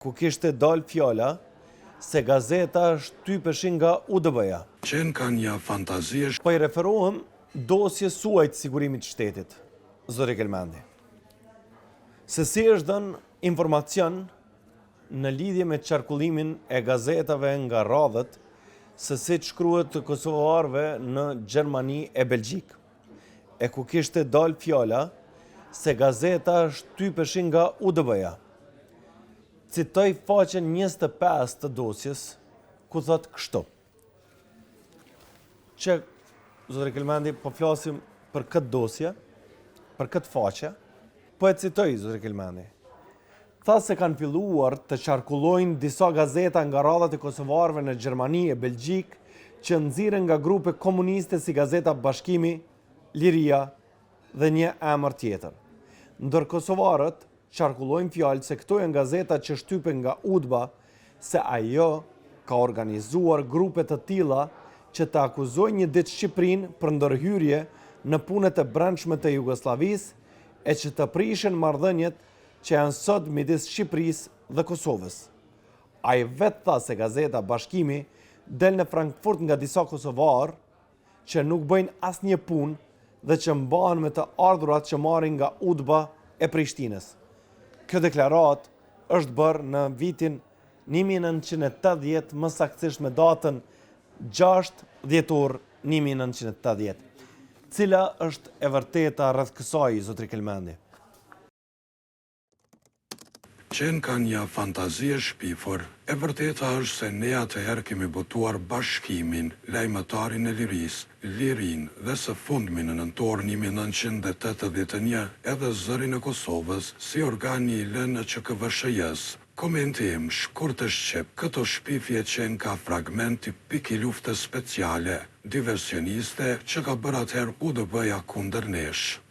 Ku kishte dalë fjala se gazeta shtypeshin nga UDB-ja. Qenka një fantazi e Po i referohem dosjes suaj të sigurimit të shtetit, zotëri Kelmendi. Se si është dhënë informacion në lidhje me qarkullimin e gazetave nga radhët se si të shkruhet të kosovarëve në Gjermani e Belgjikë. E ku kishte dalë fjala se gazeta shtypeshin nga UDB-ja. Citoj faqen 25 të dosjes, ku thotë kështu. Që, zotëri Kelmendi, po flasim për këtë dosje, për këtë faqe, po e citoj, zotëri Kelmendi. Tha se kanë filluar të qarkullojnë disa gazeta nga radhët e kosovarëve në Gjermani e Belgjikë që nxirren nga grupe komuniste si gazeta Bashkimi, Liria dhe një emër tjetër. Ndër kosovarët qarkullojnë fjalë se këto janë gazeta që shtypen nga UDBA, se ajo ka organizuar grupe të tilla që të akuzojnë një ditë Shqipërinë për ndërhyrje në punët e brendshme të Jugosllavisë e që të prishen marrëdhëniet që janë sot midis Shqipërisë dhe Kosovës. Ai vetë tha se gazeta Bashkimi del në Frankfurt nga disa kosovarë që nuk bëjnë asnjë punë dhe që mbahen me të ardhurat që marrin nga UDBA e Prishtinës. Kjo deklaratë është bërë në vitin 1980, më saktësisht me datën 6 dhjetor 1980. Cila është e vërteta rreth kësaj, zotëri Kelmendi? Qenka një fantazi e shpifur. E vërteta është se ne atëherë kemi botuar Bashkimin, Lajmëtarin e Lirisë, Lirinë dhe së fundmi në nëntor 1981 edhe Zërin e Kosovës si organi i LNÇKVSHJ-së. Komenti im, shkurt e shqip, këto shpifje qenka fragment tipik i luftës speciale, diversioniste, që ka bërë atëherë UDB-ja kundër nesh.